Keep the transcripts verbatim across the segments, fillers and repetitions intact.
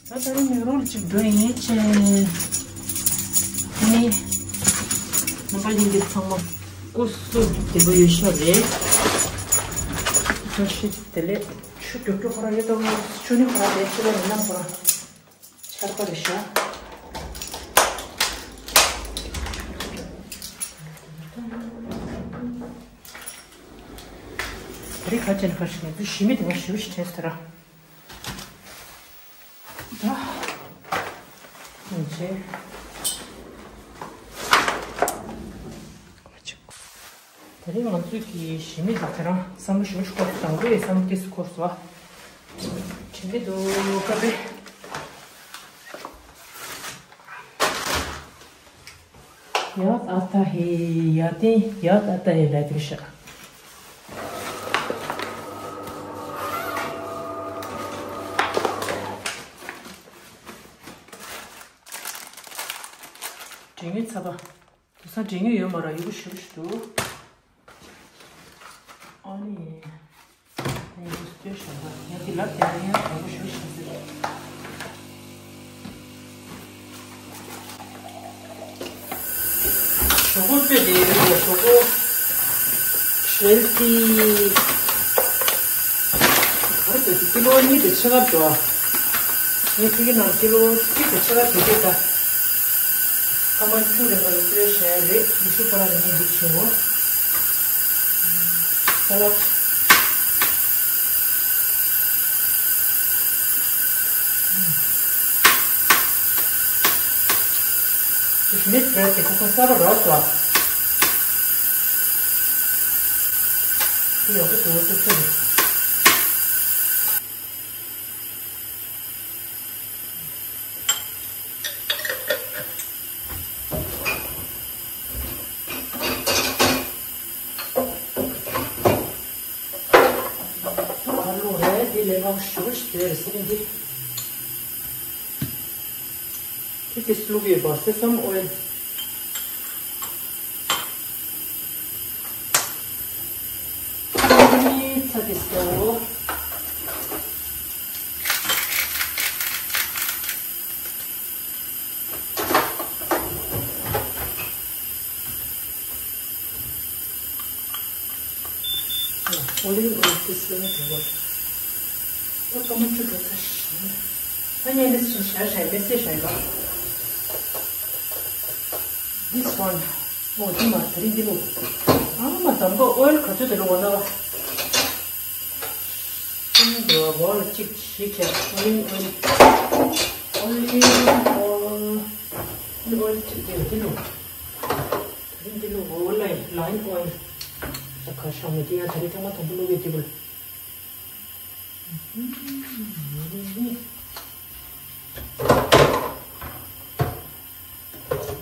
ད་ད་རིང་མེག་རོལ་ཅིག་འགྲོ་ཡིན་ཆེ། ནི། རྣམ་པ་ཡིན་གྱི་ཚང་མ་སྐུ་གཟུགས་བདེ་པོ་ཡོད་ཤོག་རེད། བཀྲ་ཤིས་བདེ་ལེགས། ཆུ་རྒྱུག་རྒྱུག་ཁོ་ར་ཡོད་དོ། ཆུ་ནི་ཁོ་ར་བསྡད་ཆེ་ལ་མི་ནམ་ཁོ་ར་ཆར་པ་རེད་ཤག་ད་རེས་ཁ་ཅན་ཁ་ཤས་ང་ཚོས་ཞི་མི་དེ་མ་ཞུ་ཞིག་བྲིས་ཟེར་ར། ད། ཡིན་ཆེ། ད་རེས་ང་ཚོས་ཀྱི་ཞི་མི་དེ་ཁྱེད་རང་བསམ་བློ་ཞུ་ཞུ་སྐོར་དང་པོའི་བསམ་བློ་ཏིས་སྐོར་སོ། དྲན་གྱི་འདུག་ཀ་པེ། ཡ་ཨ་ཏ་ཧེ། ཡ་ཏེ་ཡ་ཨ་ཏ་ཧེ་ལ་དུ་ཤ། དྲན་གྱི་ཚ་པ། དེང་སང་འདྲེ་ཉོ་ཡོད་མ་ར་ཡོད་པ་ཞུ་ཞུ་འདུག་ཨ་ནི། ངས་འདི་ལྟོས་ཞོག་པ་ངས་འདི་ལབ་དེ་ལ་ཡང་དྲང་པོ་ཞུ་ཞུ་ཟེར། ཞོག་པོ་ལྟོས་དེ་ཡོད་པ་ཞོག་པོ། ཞལ་ཏི། ག་རེ་ཟེར་ཏི་ལོ་གཉིས་དེ་ཕྱེད་ཀ་འགྲོ། ངས་ཁྱེད་ཀྱི་ནང་ཏི་ལོ་གཅིག་དེ་ཕྱེད་ཀ་དེ་དེ་ད། ཁ་མ་བཅུ་རེ་ལ་སྤྲོད་བྱས་རེད། ཉི་ཤུ་པ་ལ་ནི་འདུག་ཆེ་བོ། ས་ལ། ཞི་མི་སྤྲོད་དེ་ཁོ་ཁོ་ས་ལ་རོགས་ལ། དེ་ཡོག་པོ་དེ་བོ་ཏུ་ཚེ་རེད། ཨ་ལུ་རེད་འདི་ལས་ཀ་ཞུ་ཞུ་རེད་སེ་འདི། ཁྱི་དེ་བླུག་ཡོད་པ་སེ་སམ་ཨོ་ཡལ། ཚ་དེ་སོ། ཨོ་ལིབ་ཨོ་ཡལ་དེ་སོ་ནི་དེ་བོ། ད་ཀ་མ་ཆུ་འགྲོ་ཚ་ཤི། ད་ཉན་དེ་སུ་ཤ་ཤ་མེ་སེ་ཤ་ག། This one. ཨོ་དེ་མ་དེ་རིང་འདི་ལོ། ཨ་མ་དམ་པ་ཨོ་ཡལ་ག་ཚོད་དེ་ལོ་འོ་ན་བ། ཅིང་འདི་བ་བོ་ལ་གཅིག་ཞིག་བྱས་ཨོ་ལིབ་ཨོ་ཡལ། ཨོ་ལིབ་ཨོ་ཡལ། ཨོ་ལིབ་ཨོ་ཡལ་གཅིག་དེ་འདི་ལོ། དེ་རིང་འདི་ལོ་འོ་ལ་ལའིམ་ཨོ་ཡལ། ད་ག་ཤ་མེ་དེ་ཡ་དེ་རིང་ཐོག་མ་དམ་པ་ལོ་གི་འདི་བོ་ལ།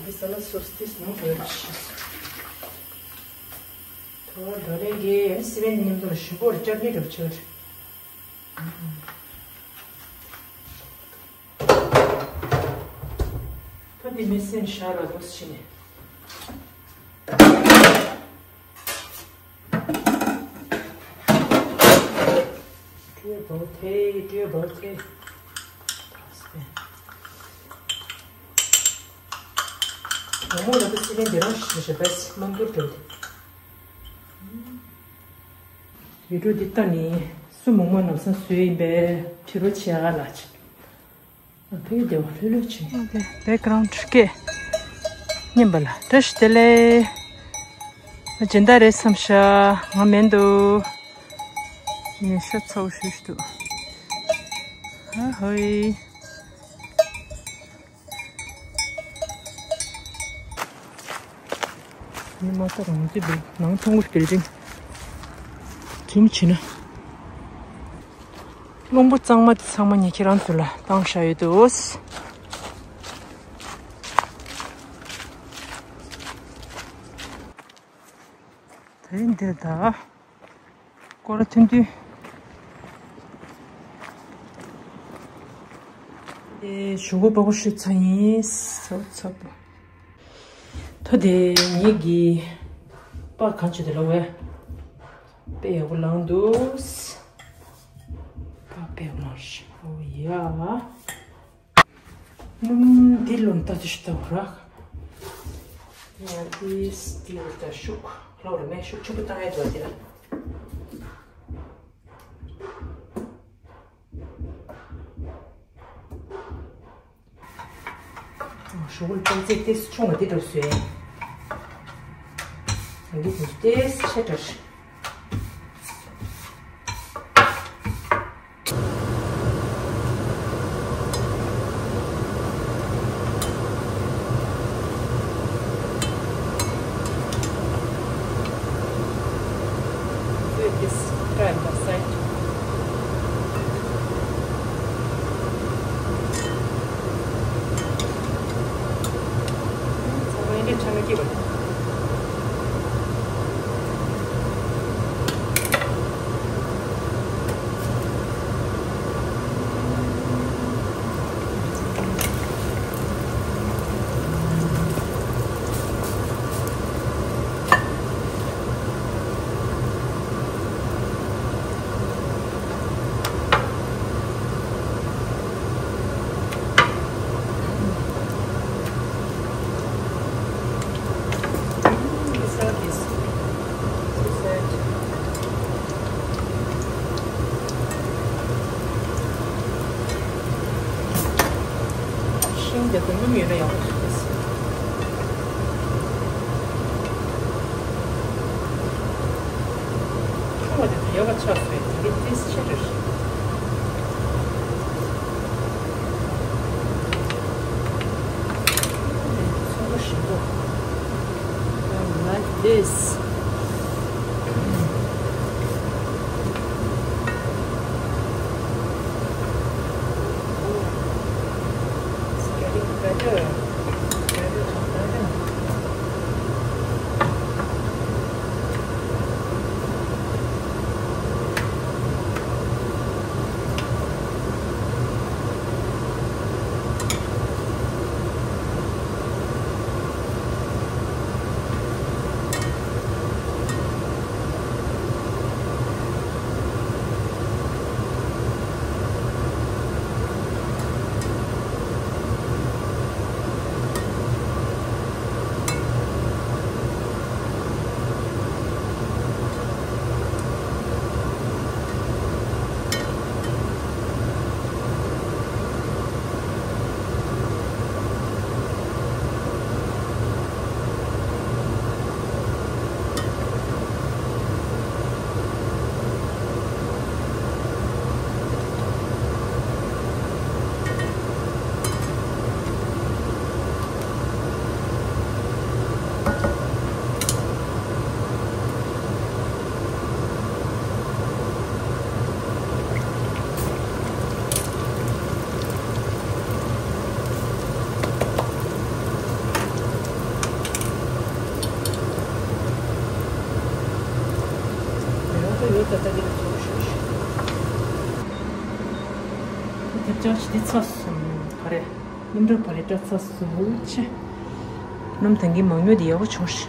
Masala sauce this no delicious. ཐོ་ཌོ་རེ་གེ་སི་བེན་ཉིམ་དུ་ཞིབ་པོར་ཅར་ནི་རབ་ཆོད། ཐོ་དེ་མི་སེམས་ཤ་ར་དོ་སི་ནི། ཀྲུའི་བོ་ཐེ། ཀྲུའི་བོ་ཐེ། མོ་མོ་ལ་དུ་སི་ལེན་དེ་རང་ཞིག་ཞིག་པས་མང་དུ་འགྲོ། བི་ཌིའོ་འདི་ལྟ་ནི་སུ་མོ་མོ་ནམ་སང་བཟོས་ཡིན་པས་ཁྲི་རོ་ཆེ་ཨ་ལ་ཆེ། ཨ་ཕའི་བདེ་བ་ལྷོད་ལྷོད་བྱུང་། ཨ་དེ་བེག་གྷ་རའུན་ཌི་སྐད་སྙན་པ་ལ་བཀྲ་ཤིས་བདེ་ལེགས། སྦྱིན་བདག་རེད་བསམ་ཤག་ང་མེད་འདུག་ཉེ་ཤ་ཚ་བོ་ཞུ་ཞུ་འདུག་ཧ་ཧོའི། ནི་མ་ཏོག་རང་ཚོའི་བེག་ནང་ཐོང་གུར་བེལ་ཌིང་། ཁྲིམས་བྱེད་ན། རླུང་བུ་གཙང་མ་དེ་ཚང་མ་ཉི་ཁྱེད་རང་ཚོ་ལ་བཏང་བཞག་ཡོད་དོ། དེ་རིང་འདིར་ད་སྐོར་ཐོན་དུས་ཨེ་ཞུ་གོ་པ་གོ་ཤུ་ཚ་ཡིན་ཚ་ཚ་པོ། ཐོ་དེ་ངེད་ཀྱི་པ་གང་བྱེད་དེ་ལ་བས་དཔེ་ཡག་པོ་ལངས་འདུག་པ་དཔེ་ཡག་པོ་ལངས་ཤག་ཨོ་ཡ། སྣུམ་འདི་ལོན་ཏ་ཅི་ཤི་ཏ་བུ་ར། ཡ་ཏིས་ཏི་རུ་ཏ་ཤུག་ལོ་ར་མེ་ཤུག་ཆུ་བུ་ཏང་ཡ་ཏུ་ཏི་ར། ཤུག་ལ་ཏང་ཙེ་ཏིས་ཆུང་བ་ཏི་རུ་སུའེ། ཡ་ཏིས་ཏིས་ཆེ་ཏྲ་ཤི། Put this guy on the side. ཚང་མ་ཡིན་གྱི་ཆ་མེད་ཀྱི་རེད། ཤིང་དེ་ཚོ་སྣུམ་ཡོད་ན་ཡག་པོ་འདུག་གས། ཆུང་བ་དེ་ཚོ་ཡག་པོ་ཆགས་སོང་། དེ་གི་ཏིས་ཆེ་རེད། ཚོན་པོ་ཞིམ་པོ། I like this. It's getting better, better and better. ཐབས་ཆག་ཞི་བདེ་ཚ་སོང་ག་རེ། སྣུམ་འདྲ་བ་ལས་བཀྲ་ཚ་སུ་ཆེ། སྣུམ་ཐང་གི་མང་ཉུང་དེ་ཡག་པོ་བྱུང་ཤག་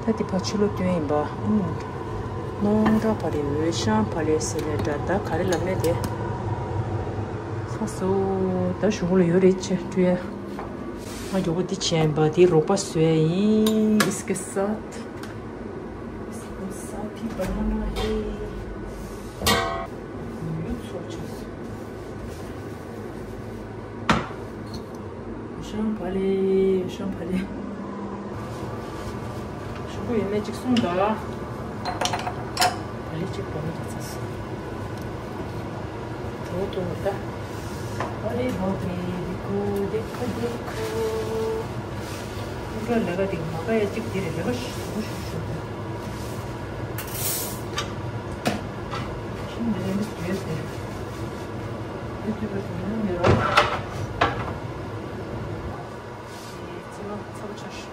ད་དེ་ཕ་ཕྱི་ལོ་སྟོན་ཡིན་པ། སྣུམ་འདྲ་བ་ལས་འོད་ཤང་བ་ལས་ཟེར་ནས་འདྲ་ད་ག་རེ་ལབ་ནས་དེ། ཚ་སུ་ད་ཞུ་གུ་ལ་ཡོད་རེད་ཆེ་སྤྲུལ་ཡ། ང་མགྱོགས་པོ་འདི་བྱས་ཡིན་པ་དེ་རོགས་པ་བཟོས་ཡིན། Ist gesagt. Ist gesagt, die Banana, hey. ཡུ་ཚོ་ཆུ། ཤང་བ་ལེ། ཤང་བ་ལེ། ཞུ་གུ་ཡོད་མེད་ཅིག་གསུངས་དང་། བ་ལེ་ཅིག་བ་ལེ་རྒྱག་ཚར་སོང་། དོ་དོ་ད། བ་ལེ་བ་ལེ་དེ་ཁོ་དེ་ཁོ་དེ་ཁོ། སློབ་གྲྭ་ལས་ཀ་དེ་མ་དགའ་ཡ་གཅིག་དེ་རེད། ལས་ཀ་ཞིག་ཞུ་ཞུ་དེ། ཤིང་འདི་ལས་མི་བརྒྱད་དེ། མི་བརྒྱད་པ་དེ་མི་རུང་མི་རུང་། ཚེ་མ་ཚ་པོ་ཆགས་ཤག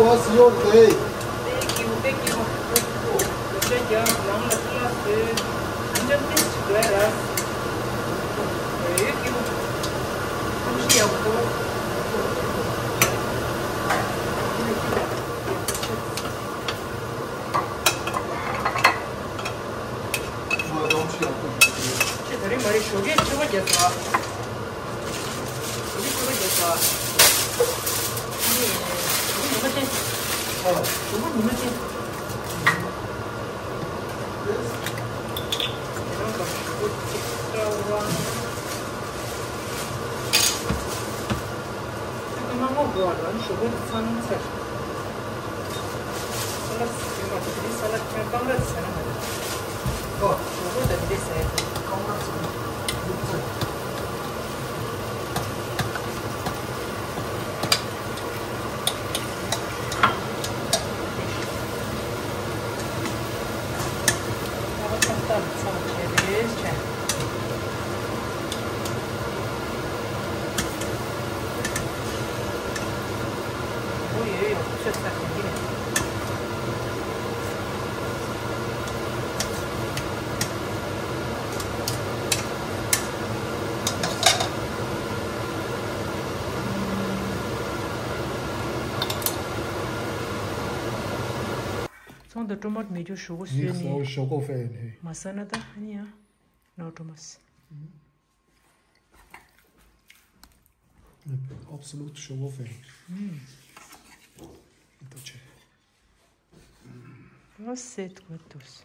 What's your day? Thank you, thank you. Thank you. ཁྱེད་ད་རེས་མ་རེད། ཞོགས་ཀས་ཆར་པ་བརྒྱབ་སོང་། ཞོགས་ཀས་ཆར་པ་བརྒྱབ་སོང་། ཨ་ནི་ཞོགས་པ་ཉི་མ་བསྟན། ཞོགས་པ་ཉི་མ་བསྟན། ཁྱེད་རང་ལ་ཞོགས་པ་གཅིག་ལྟ་བ། ཁྱེད་ཀྱི་མ་ངོ་དགོས་པ་ལ་ནི་ཞོགས་པ་ཚང་ཚར། ས་ལ་ཡོད་མ་ཐུབ་ནི་ས་ལ་ཁྱེད་རང་སྟངས་ར་ཟ་ན་མ་རེད། ཨོ། ཞོགས་པ་ད་འདི་འདྲས་ཟ་ཡ་དེ་སྟངས་ར་ཟ་ན་ཡོད་ཚར། ཚོང་དང་ཀྲོ་མོཊ་མེད་རྒྱུ་ཞོགས་པ་ཟོས་ནས། ཞོགས་པ་ཧྥེན་ཧེ། མ་ཟ་ན་ད་ཨ་ནི་ཡ། ནོ་ཀྲོ་མོཊ། Absolute ཞོགས་པ་ཧྥེན། ཨ་སེ་ཐུ་ཏུས།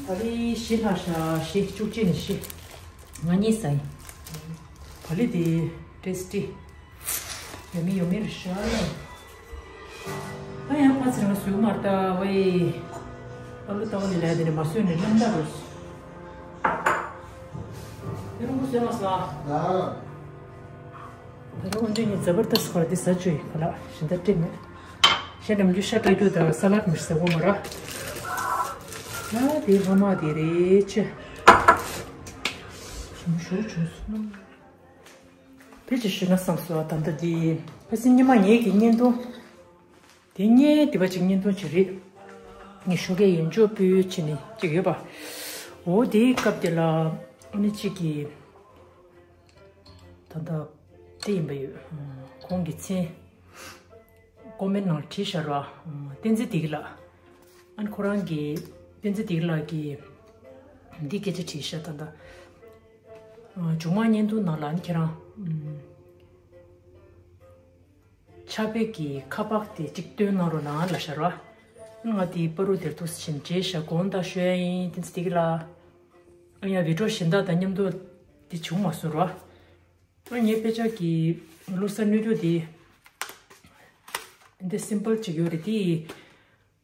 ད་རེས་བཞི་ལྷག་ཤག་བཞི་བཅུ་གཅིག་ནས་བཞི། ང་གཉིས་ཟ་ཡིན། ད་རེས་དེ་ཏེས་ཏི། ཡོད་མིན་ཡོད་མིན་རེད་ཤག་ད་ཡང་ཕ་ཚིར་ང་བཟོས་མ་རེད་ད་ཝེ། ཨ་ལུ་ལྟ་བ་ནི་ལས་དེ་ནས་མ་བཟོས་ནས་ལམ་ད་རོ། དེ་རུ་བཟོས་མ་སོང་ཨ། ད་ལྟ་དབང་ཆེན་གཉིས་ཛ་བར་དསྟ་ཁོ་ར་འདི་ཟ་བཅུག་ཡིན་ཁོ་ལགས་གཞན་དག་སྤྲད་མེད། གཞན་ནམ་རྒྱུན་ཤ་སྟག་རྒྱུ་དང་ས་ལད་མི་ཟ་གོ་མ་ར། ད་དེ་ལྷ་མ་དེ་རེད་ཆེ། ཞུམ་ཞུ་བྱུང་སོང་། དེ་ཅི་ཞུ་ན་བསམ་སོང་ད་ལྟ་འདི་ཕ་སི་ཉི་མ་ངེད་ཀྱི་བརྙན་ཐུང་། དེ་ངའི་དེ་བ་ཅིག་བརྙན་ཐུང་ཅིག་རེད། ངས་ཞོགས་ཀས་ཡིན་འཇོག་སྤུས་ཕྱིན་ནས་ཅིག་ཡོད་པ། འོ་དེའི་སྐབས་དེ་ལ་ཨ་ནི་གཅིག་གིས་ད་ལྟ་དེ་ཡིན་པ་ཡོད། ཁོང་གི་མཚན་ཀོ་མེན་ནང་བྲིས་ཤར་བ་བསྟན་འཛིན་བདེ་སྐྱིད་ལགས། ཨ་ནི་ཁོ་རང་གིས་བསྟན་འཛིན་བདེ་སྐྱིད་ལགས་ཀྱིས་འདི་སྐད་ཆ་བྲིས་ཤག་ད་ལྟ་མཇུག་མ་བརྙན་ཐུང་ནང་ལ་ཨ་ནི་ཁྱེད་རང་། ཕྱག་དཔེ་གི་ཁ་པར་དེ་གཅིག་སྟོན་གནང་རོགས་གནང་ལབ་ཤག་ར། ང་དེའི་པ་རུ་དེར་ཐུགས་ཕྱིན་རྗེས་ཤག་དགོངས་དག་ཞུ་ཡ་ཡིན་བསྟན་འཛིན་བདེ་སྐྱིད་ལགས། ཨ་ཡ་བི་ཌིའོ་གཞན་དག་དང་མཉམ་དུ་དེ་བྱུང་མ་སོང་ར། ཨ་ངའི་དཔེ་ཆ་གི་བླུགས་ས་སྣོད་དྲུག་དེ་འདི་སིམ་པལ་ཅིག་ཡོད་རེད་དེ།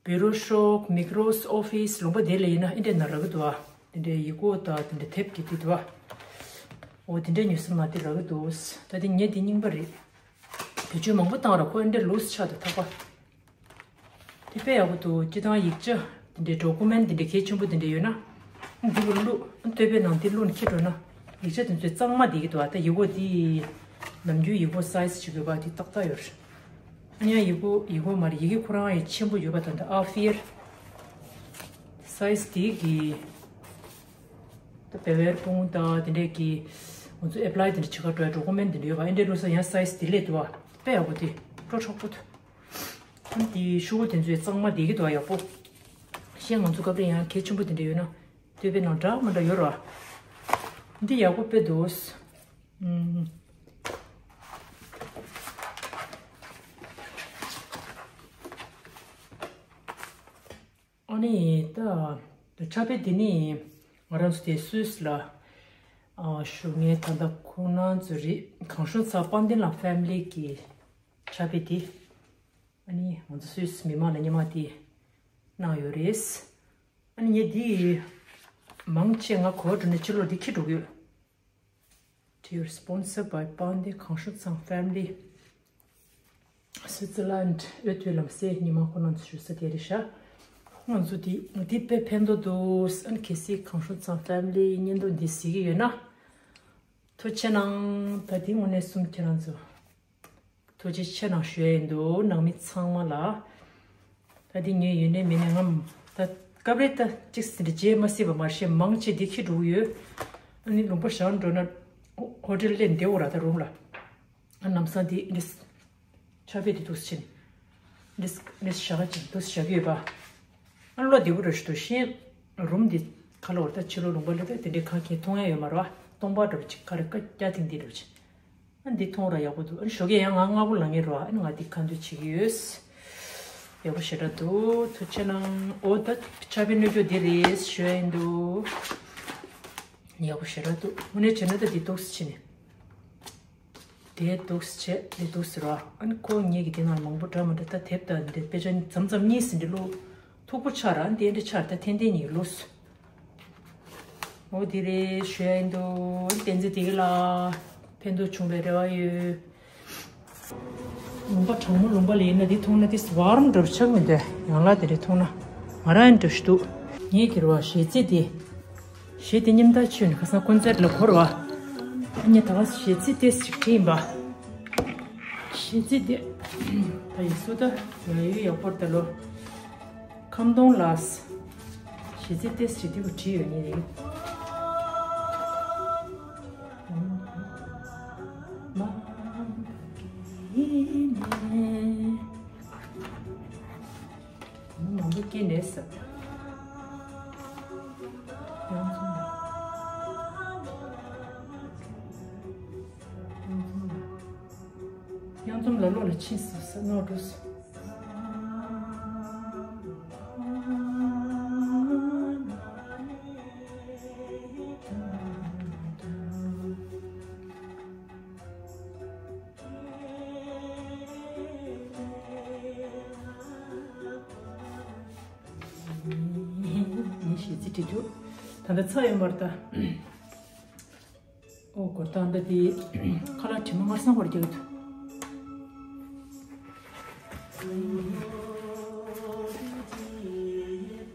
བི་རོ་ཤོག་མིག་རོས་ཨོ་ཕིས་ལུང་པ་དེ་ལ་ཡིན་ན་ཨེ་འདྲས་ན་རག་གི་འདུག་ཨ། དེ་འདྲའི་ཡིག་སྐོགས་དང་དེ་འདྲའི་དེབ་ཀྱི་དེ་འདུག་ཨ། འོ་དེ་འདྲའི་ཉོས་ས་ན་དེ་རག་གི་འདུག་ད་དེ་ངས་དེ་རྙིང་པ་རེད། བེད་སྤྱོད་མང་པོ་བཏང་ར་ཁོ་ཨེ་འདྲས་ལུས་ཆགས་དང་ཐག་པ། དེ་དཔེ་ཡག་པོ་འདུག་སྤྱི་བཏང་ཡིག་ཆ་དེ་འདྲའི་ཌོ་ཀུ་མེན་ཊི་དེ་འདྲའི་གལ་ཆེན་པོ་དེ་འདྲ་ཡོད་ན། འདི་བུ་བླུག་ཨ་སྟོད་པའི་ནང་དེ་བླུག་ནས་འཁྱེར་འགྲོ་ན། ཡིག་ཆ་དེ་ཚོའི་གཙང་མ་བསྡད་ཀྱི་འདུག་ཨ། ད་ཡིག་སྐོགས་དེ་ནམ་རྒྱུན་ཡིག་སྐོགས་སའི་ཛི་ཅིག་ཡོད་པ་དེ་ཏག་ཏག་ཡོད་རེད། ཨ་ནི་ཡང་ཡི་གུ་ཡི་གུ་མ་རེད། ཡི་གེ་ཁོ་རང་ཡང་ཆེན་པོ་ཡོད་པ་དང་། ད་ཨ་ཕིར་སའི་ཛི་དེ་གི་ད་བེ་ཝེར་ཕུང་དང་དེ་འདྲས་ཀྱི་ང་ཚོ་ཨེ་པ་ལའི་དེ་འདྲ་བྱེད་ག་འགྲོ་ཡ་ཌོ་ཀུ་མེན་ཊི་དེ་འདྲ་ཡོད་པ། ཨེ་འདྲས་བླུགས་ས་ཡང་སའི་ཛི་དེ་ལས་འདུག་ཨ། དཔེ་ཡག་པོ་དེ་སྤྲོ་ཆོག་པོ་འདུག་ཨ་ནི་དེའི་ཤོག་བུ་དེ་ཚོའི་གཙང་མ་བསྡད་ཀྱི་འདུག་ཨ། ཡག་པོ་ཤེས། ང་ཚོ་སྐབས་རེ་ཡང་གལ་ཆེན་པོ་དེ་འདྲ་ཡོད་ན་སྟོད་པའི་ནང་འདྲ་མི་འདྲ་ཡོད་རེད་བ། འདི་ཡག་པོ་དཔེ་འདུག་ཨ་ནི་ད་ཕྱག་དཔེ་འདི་ནི་ང་རང་ཚོ་དེ་སུད་སི་ལ་ཨ་བཞུགས་མཁན་ད་ལྟ་ཁོང་རྣམ་ཚོ་རེད། གངས་ཤུག་ཚང་དཔལ་ལྡན་ལགས་ཕེ་མི་ལི་གི་ཕྱག་དཔེ་དེ་ཨ་ནི་ང་ཚོ་སུད་སི་མི་མང་ལ་སྔོན་མ་དེ་གནང་ཡོད་རེད། ཨ་ནི་ངས་འདི་མང་ཆེ་ང་གོ་བ་འགྲོ་ནས་ཕྱི་ལོགས་འདི་འཁྱེར་འགྲོ་གི་ཡོད། Dear, sponsored by དཔལ་ལྡན་གངས་ཤུག་ཚང་ཕེ་མི་ལི། སུའི་ཙི་ལན་ཨོ་ཐུའི་ལམ་སེལ་ཉི་མ་ཁོ་རང་ཚོ་བཞུགས་ས་དེ་རེད་ཤག་ང་ཚོ་འདི་འདི་དཔེ་ཕན་ཐོགས་འདུག་ཨ་ནི་གལ་སྲིད་གངས་ཤུག་ཚང་ཕེ་མི་ལི་བརྙན་ཐུང་འདི་གཟིགས་ཀྱི་ཡོད་ན་ཐུགས་རྗེ་གནང་། ད་འདི་དངོས་གནས་གསུམ་ཁྱེད་རང་ཚོ། ཐུགས་རྗེ་ཆེ་གནང་ཞུ་ཡ་ཡིན་འདུག་ནང་མི་ཚང་མ་ལ། ད་འདི་ངའི་ཡོན་ཏན་མིན་ནས་ངམ། ད་སྐབས་རེ་ད་ཅིག་ཟིན་རེ་བརྗེད་མ་སྲིད་པ་མ་ཤེས་མང་ཆེ་འདི་ཁྱི་འགྲོ་གི་ཡོད། ཨ་ནི་ལུང་པ་བཞག་འགྲོ་ན་ཧོ་ཊེལ་སླེབས་བསྡད་འོ་ར་ད་རུམ་ལ། ཨ་ལམ་སང་འདི་འདི་ཆ་བེད་འདི་འདུག་སེ་ཕྱིན། འདི་འདི་བཞག་ཅིང་འདུག་སེ་བཞག་གི་ཡོད་པ། ཨ་བློ་བདེ་པོ་ར་ཞུ་དུ་ཤེས། རུམ་འདི་ཁ་ལོ་བར་ད་ཕྱི་ལོ་ལུང་པ་ལ་ད་དེ་འདྲའི་ཁང་ཁྱིམ་མཐོང་ཡ་ཡོད་མ་རེད་བ། སྟོང་པ་འདྲ་བོ་ཅིག་ཁ་རེ་ཀ་སྐྱ་ཐིང་འདི་འདྲ་བོ་ཅིག་ཨ་འདི་མཐོང་ར་ཡག་པོ་འདུག་ཨ་ནི་ཞོགས་ཀས་ཡང་ང་སྔ་པོ་ལངས་ངེས་རོ། ཨ་ནི་ང་འདི་ཁ་འདོན་བྱེད་ཀྱི་ཡོད། ཡག་པོ་ཞེ་དྲག་འདུག་ཐུགས་རྗེ་གནང་། འོ་ད་ཆ་བའི་སྣོད་བཅུད་འདི་རེད་ཞུ་ཡ་ཡིན་འདུག་ཡག་པོ་ཞེ་དྲག་འདུག་དངོས་གནས་བྱས་ན་ད་འདི་འདུག་སེ་བྱས་ནས། དེ་འདུག་སེ་བྱས་འདི་འདུག་སེ་རོ། ཨ་ནི་ཁོ་ངེད་ཀྱི་དེ་ནང་མང་པོ་འདྲ་མི་འདྲ་ད་དེབ་དང་འདི་དཔེ་ཆ་མཚམས་མཚམས་གཉིས་ཟིན་འདི་ལོ། མཐུག་པོ་ཆགས་ར་འདི་འདྲ་ཆགས་ད་ཐན་ཐན་ཉིག་ལོས། འོ་དེ་རེད་ཞུ་ཡ་ཡིན་འདུག་བསྟན་འཛིན་བདེ་སྐྱིད་ལགས་ཕན་ཐོགས་བྱུང་བའི་རེ་བ་ཡོད། ལུང་པ་གྲང་མོ་ལུང་པ་ལ་ཡིན་ན་འདི་མཐོང་ན་ཏིས་ཝརམ་འདྲ་པོ་ཆགས་མི་འདུག་ཡང་ལ་དེ་རེད་མཐོང་ན་ང་རང་ཡང་འདྲ་ཞིག་འདུག་ངས་དེ་རུ་བ་གཞས་ཚིག་འདི། གཞས་དེ་མཉམ་ཐག་ཆོད་ནས་ཁ་སང་ཀོན་སེར་ལ་འཁོར་བ། ཨ་ནི་ད་ག་གཞས་ཚིག་ཏིས་ཞིག་བྲིས་ཡིན་པ། གཞས་ཚིག་འདི། ད་ཡིག་གཟུགས་ད་ཡ་ཡོད་ཡག་པོར་ད་ལོ། ཁམ་སྡོང་ལགས། གཞས་ཚིག་ཏེ་ཞེ་དེ་བ་བྲིས་ཡོད་ངེས་རེད། མང་པོ་སྐྱེས་ནས་ས། ཡང་ཚང་མ། ཡང་ཚང་མ། གཡང་འཛོམས་ལ་བློ་ལ་ཕྱིན་སོང་ཟེར་ནོར་འགྲོ་སོང་། ངས་ཞེ་ཚིག་བྲིས་འདུག་ད་ལྟ་ཚར་ཡོད་མ་རེད་ད། ཨོ་གོ་ད་འདི་དེ་ཁ་ལག་དྲི་མ་སྔར་སང་བར་རྒྱག་ཐུབ།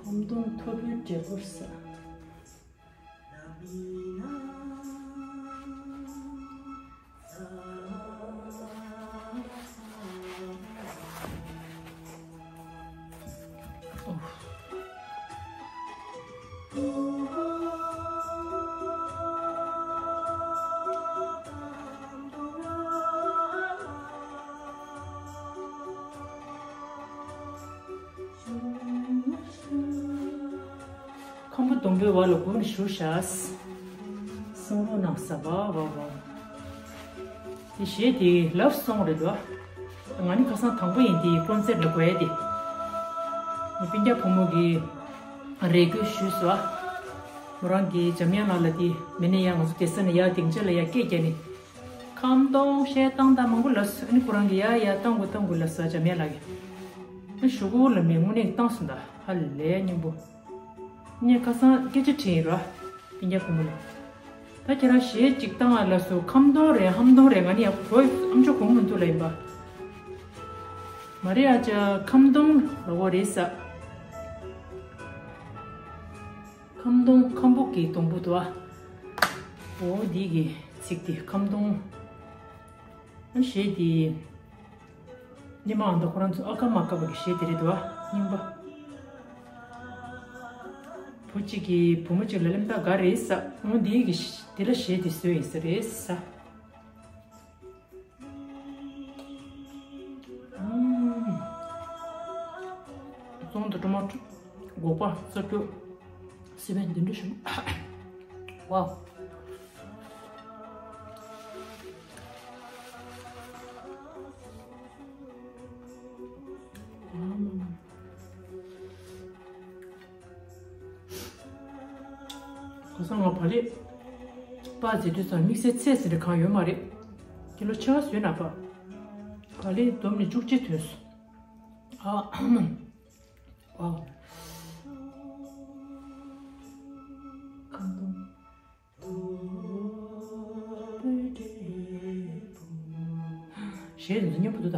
ཁམ་སྡོང་ཐོར་བུའི་འབྲས་བུར་ཟ། ཁམ་བུ་སྡོང་པོའི་བར་ལ་སྒུག་ནས་བཞུགས་ཤག་གསུང་རོགས་གནང་ཟེར་བ་བ་བ། དེ་གཞས་དེ་ལབ་སོང་རེད་དོ། ང་ནི་ཁ་སང་དང་པོ་ཡིན་དེ་ཀོན་སེར་ལ་གོ་ཡ་དེ། ངའི་སྤུན་ཀྱག་བུ་མོ་གིས་རེ་སྐུལ་ཞུས་སོ། མོ་རང་གིས་འཇམ་དབྱངས་ལགས་ལ་དེ་མི་ནས་ཡ་ང་ཚོ་དེ་ས་ནས་ཡ་སྡིངས་ཆ་ལ་ཡ་སྐད་རྒྱག་ནས། ཁམ་སྡོང་གཞས་བཏང་དང་མང་པོ་ལབ་སོང་། ཨ་ནི་ཁོ་རང་གིས་ཡ་ཡ་བཏང་དགོས་བཏང་དགོས་ལབ་སོང་འཇམ་དབྱངས་ལགས་ཀྱིས། ཨ་ཞུ་གུ་ལ་མི་དངོས་གནས་བཏང་སོང་ད་ཧ་ལས་སྙིང་པོ། ངས་ཁ་སང་སྐད་ཆ་དྲིས་ཡིན་ར། སྤུན་ཀྱག་བུ་མོ་ལ། ད་ཁྱེད་རང་གཞས་གཅིག་བཏང་ཨ་ལབ་སོང་། ཁམ་སྡོང་རེད་ཧམ་སྡོང་རེད། ང་ནི་ཡང་གོ་ཨམ་ཅོག་གོ་མི་འདུག་ལ་ཡིན་པ། མ་རེད་ཨ་ཅག་ཁམ་སྡོང་ལ་འོ་རེད་ས། ཁམ་སྡོང་ཁམ་བུ་གི་སྡོང་པོ་འདུག་ཨ། འོ་འདི་གི་ཚིག་དེ་ཁམ་སྡོང་། ཨ་གཞས་དེ། ཉི་མ་ཨ་མདའ་ཁོ་རང་ཚོ་ཨ་ཁ་མ་ཁ་བ་གི་གཞས་དེ་རེད་འདུག་ཨ། རྙིང་པ། བུ་གཅིག་གིས་བུ་མོ་གཅིག་ལ་ལེམ་ཐག་ག་རེད་ས། འོ་འདི་གི་དེ་ལ་གཞས་དེ་བཟོས་ཡིན་ས་རེད་ས། ཙོང་དུ་ཊོ་མ་ཊོ་སྒོག་པ་རྩ་རྒྱུ་སི་པན་འདི་འདྲ་ཞིག་ཝའོ། གོ་ས་ང་བག་ལེབ་པ་ཟེར་དུས་ཙང་དམིགས་བསལ་ཚད་ཟེར་འདྲ་གང་ཡོད་མ་རེད། ཀི་ལོ་ཆེ་བ་བཟོས་ན་པ། བག་ལེབ་བསྡོམས་ནས་བཅུ་གཅིག་ཐོན་སོང་། ཨ། ཝའོ། ཁམ་སྡོང་། གཞས་དེ་ཚོ་སྙན་པོ་འདུག་ད།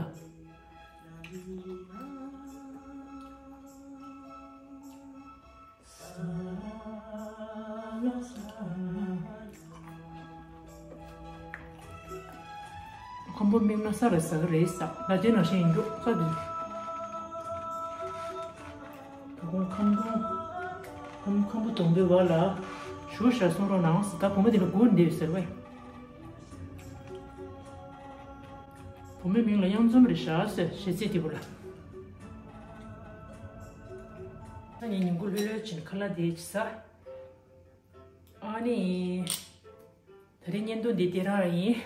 ཁ་ ཁམ་བུ་སྨིན་ན་ས་ར་ཟ་གི་རེད་ཟེར། ད་དེ་ནང་བཞིན་ཡིན་འགྲོ་ས་དེ། ད་ཁོང་ཁམ་བུ་ཁམ་ཁམ་བུ་སྡོང་པོའི་བར་ལ་ཞུ་ཤ་གསུང་རོགས་གནང་ཟེར། ད་བུ་མོ་དེ་ལ་སྒུག་འདེབས་ཟེར་བས། བུ་མོའི་མིང་ལ་གཡང་འཛོམས་རེད་ཤག་ཟེར། གཞས་ཚིག་དེ་བུ་ལ། ད་ངས་ཉིན་གུང་ལྷོད་ལྷོད་བྱས་ནས་ཁ་ལག་དེ་ཅིག་ཟ། ཨ་ནི། ད་རེས་བརྙན་ཐུང་འདི་དེ་རང་ཡིན།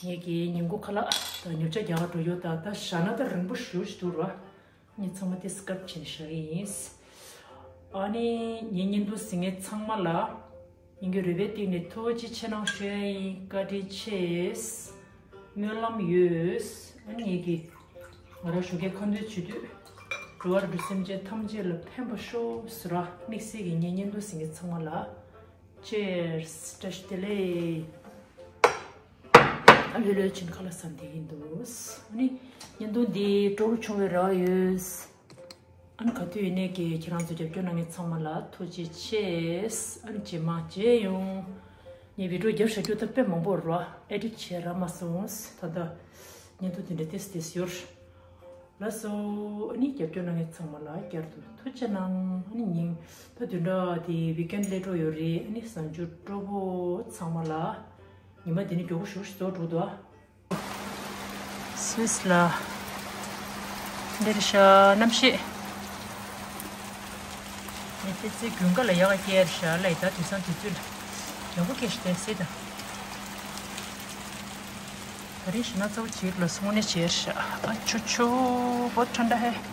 ངེད་ཀྱི་ཉིན་གུང་ཁ་ལག་དང་ཉོ་ཆ་རྒྱག་འགྲོ་ཡོད། ད་ད་ཞག་ན་ད་རིང་པོ་ཞེ་ཅིག་འདུག་ར། ངས་ཚང་མ་དེ་སྐབས་ཕྱིན་བཞག་གི་ཡིན། ཨ་ནི་ངའི་བརྙན་ཐུང་གཟིགས་མཁན་ཚང་མ་ལ། ངེད་ཀྱི་རོལ་པའི་སྟེང་ནས་ཐུགས་རྗེ་ཆེ་གནང་ཞུ་ཡ་ཡིན། བཀའ་དྲིན་ཆེ། སྨོན་ལམ་ཡོད། ཨ་ནི་ངེད་ཀྱི་ང་རང་ཞོགས་ཀས་ཁ་འདོན་བྱེད་དུས་འགྲོ་བ་རིགས་སེམས་ཅན་ཐམས་ཅད་ལ་ཕན་པ་ཤོག་ཟེར་ར། དམིགས་བསལ་གྱི་ངའི་བརྙན་ཐུང་གཟིགས་མཁན་ཚང་མ་ལ། Cheers། བཀྲ་ཤིས་བདེ་ལེགས། ཨ་ལོས་ལོས་ཕྱིན་ཁ་ལག་ཟ་འདི་ཡིན་འདུག་ཨ་ནི་བརྙན་ཐུང་འདི་སྤྲོ་པོ་བྱུང་བའི་རེ་བ་ཡོད། ཨ་ནི་ག་དུས་ཡིན་ནའི་གི་ཁྱེད་རང་ཚོ་རྒྱབ་སྐྱོར་གནང་མཁན་ཚང་མ་ལ་ཐུགས་རྗེ་ཆེ། ཨ་ནི་རྗེས་མ་མཇལ་ཡོང་། ངས་བི་ཌིའོ་བརྒྱབ་བཞག་རྒྱུ་ད་དཔེ་མང་པོ་རེད་བ། ཨེ་ཌིཊ་བྱས་རག་མ་སོང་། ད་ལྟ་བརྙན་ཐུང་དེ་འདྲ་ཏོག་ཙམ་ཏོག་ཙམ་ཡོད། ལགས་སོ། ཨ་ནི་རྒྱབ་སྐྱོར་གནང་མཁན་ཚང་མ་ལ་བསྐྱར་དུ་ཐུགས་རྗེ་གནང་། ཨ་ནི་ཉིན་ད་བདུན་ཕྲག་དེ་ཝིག་ཨེན་སླེབས་འགྲོ་ཡོད་རེད། ཨ་ནི་གཟའ་མཇུག་སྤྲོ་པོ། ཚང་མ་ལ་ཉི་མ་དེ་ནི་མགྱོགས་པོ་ཞེ་ཅིག་རྫོགས་འགྲོ་འདུག་ཨ། སུད་སི་ལ་འདིར་ཤ་གནམ་གཤིས། ངས་ཕལ་ཆེར་དགུན་ཁ་ལ་ཡག་ག་སྐྱེལ་ཤག་ལ་ཡིན། ད་དུས་སང་དུས་ཚོད་ལ་ཡག་པོ་སྐྱེལ་ཤག་བསྡད་སྲིད་ད། ད་རིང་ཞིག་ན་ཚ་བོ་གཅིག་ལ་སོང་ནས་བྱས་ཤག་ཨ་ཆོ་ཆོ། བོ་ཐོན་འདྲ་ཧེ།